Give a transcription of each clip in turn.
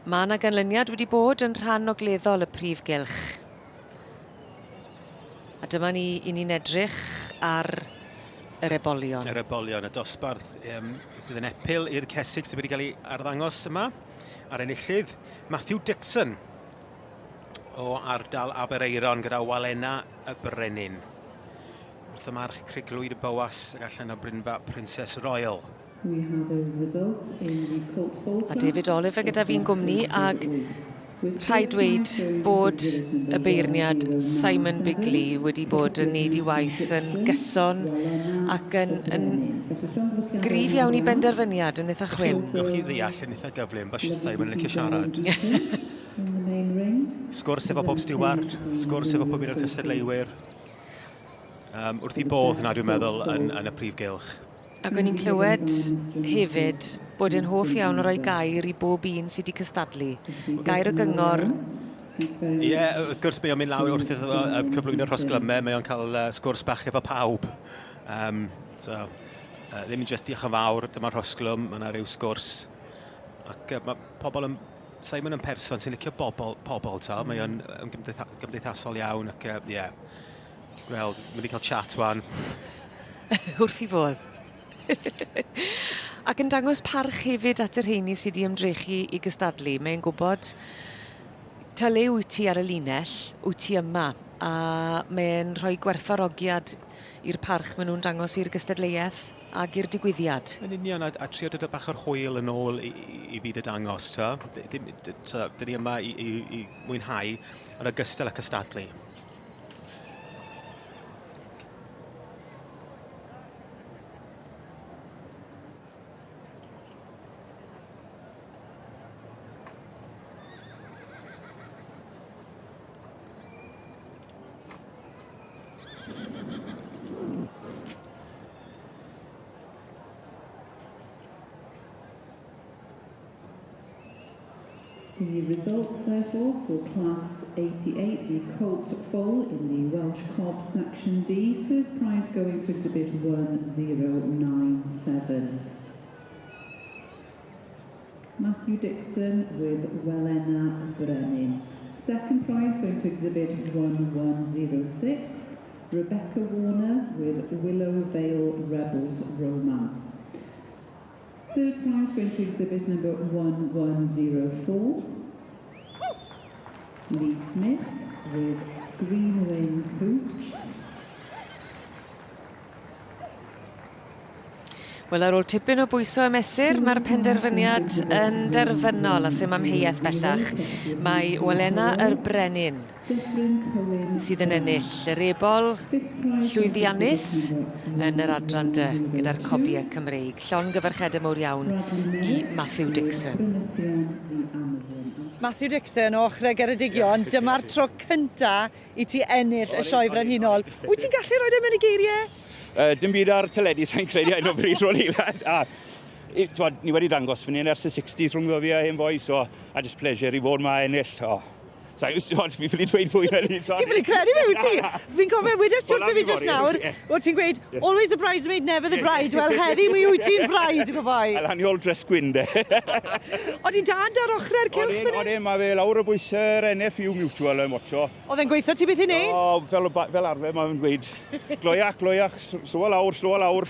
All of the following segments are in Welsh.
Mae yna ganlyniad wedi bod yn rhan ogleddol y prif gylch. A dyma ni, i ni'n edrych ar yr ebolion. Yr ebolion, y dosbarth um, sydd yn epil i'r cesig sydd wedi cael ei arddangos yma. A'r enillydd, Matthew Dixon o ardal Aberaeron gyda Walena y Brenin. Wrth y march Criglwyd y Boas ac allan o Brynfa Princess Royal. A David Oliver gyda fi'n gwmni ag rhaid dweud bod y beirniad Simon Bigley wedi bod yn neud 'i waith yn gyson ac yn yn gryf iawn i benderfyniad yn itha chwim. Gewch chi ddeall yn itha gyflym bod Simon yn licio siarad. Sgwrs efo pob stiward, sgwrs efo pob un o'r cystadleuwyr. Um, wrth i bodd na dwi'n meddwl yn, yn y prif gylch. Ac o'n i'n clywed hefyd bod e'n hoff iawn o roi gair i bob un sydd wedi cystadlu. Gair o gyngor. Ie, yeah, wrth gwrs mae o'n mynd lawr wrth iddo fo um, cyflwyno'r rhosglymau, mae o'n cael uh, sgwrs bach efo pawb. Um, so, uh, ddim yn just diolch yn fawr, dyma'r rhosglwm, mae yna rhyw sgwrs. Ac uh, mae pobl yn... Simon yn person sy'n licio bobl, pobl to. Mae o'n gymdeitha gymdeithasol iawn ac, ie, uh, yeah. Gweld, mynd i cael chat wan. Wrth i fodd. Ac yn dangos parch hefyd at y rheini sy 'di ymdrechu i gystadlu. Mae'n gwbod ta le wyt ti ar y linell, wyt ti yma, a mae'n rhoi gwerthfawrogiad i'r parch maen nhw'n dangos i'r gystadleuaeth ag i'r digwyddiad. Yn union, a, a trio dod â bach o'r hwyl yn ôl i, i, i fyd y dangos, ta. Dim, dyn ni yma i, i, i mwynhau yn ogystal â cystadlu. The results, therefore, for Class 88, the Colt Foal in the Welsh Cob Section D, first prize going to exhibit 1097. Matthew Dixon with Welena Brenin. Second prize going to exhibit 1106, Rebecca Warner with Willow Vale Rebels Romance. Third prize going to exhibit number 1104, Lee Smith with Green Wing Hooch. Wel, ar ôl tipyn o bwyso a mesur, mae'r penderfyniad yn derfynol a sy'm amheuaeth bellach. Mae Walena yr Brenin sydd yn ennill yr ebol llwyddiannus yn yr adran dy gyda'r cobiau Cymreig. Llongyfarchiadau mowr iawn i Matthew Dixon. Matthew Dixon o Ochrau Geredigion, dyma'r tro cynta i ti ennill y Sioe Frenhinol. Wyt ti'n gallu rhoi e mewn i geiriau? Uh, dim byd ar teledu sa'n credu ar hyn o bryd rhwng eilad. A, i, twad, ni wedi dangos fan hyn ers y 60s rhwng fi a hen boi, so a just pleasure i fod ma ennill. Oh. Sa'n gwybod, fi ffili dweud fwy na ni, sorry. Ti'n ffili credu fe, wyt ti? Fi'n cofio, wedes ti wrtho fi just nawr, o ti'n gweud, always the bridesmaid, never the bride. Wel, heddi mi wyt ti'n bride, my boy. A lan i ôl dress gwyn, de. Oedd i dad ar ochrau'r cylch fan hyn? Oedd e, mae fe lawr o bwys yr NFU Mutual yn watcho. Oedd e'n gweithio ti beth i wneud? O, fel, fel arfer, mae'n gweud, gloiach, gloiach, sloa lawr, sloa lawr.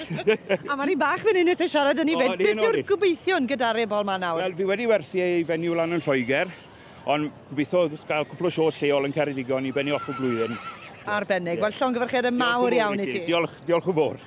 A mae'r un bach fan hyn eisiau siarad yn ei fyd. Beth yw'r gobeithion gyda'r ebol ma nawr? Wel, fi wedi werthu ei fenyw lan yn Lloegr, ond gobeithio gael cwpl o sioes lleol yn Ceredigion i benni off y blwyddyn. Arbennig. Wel, llongyfarchiadau mawr iawn i ti. Diolch, diolch yn fawr.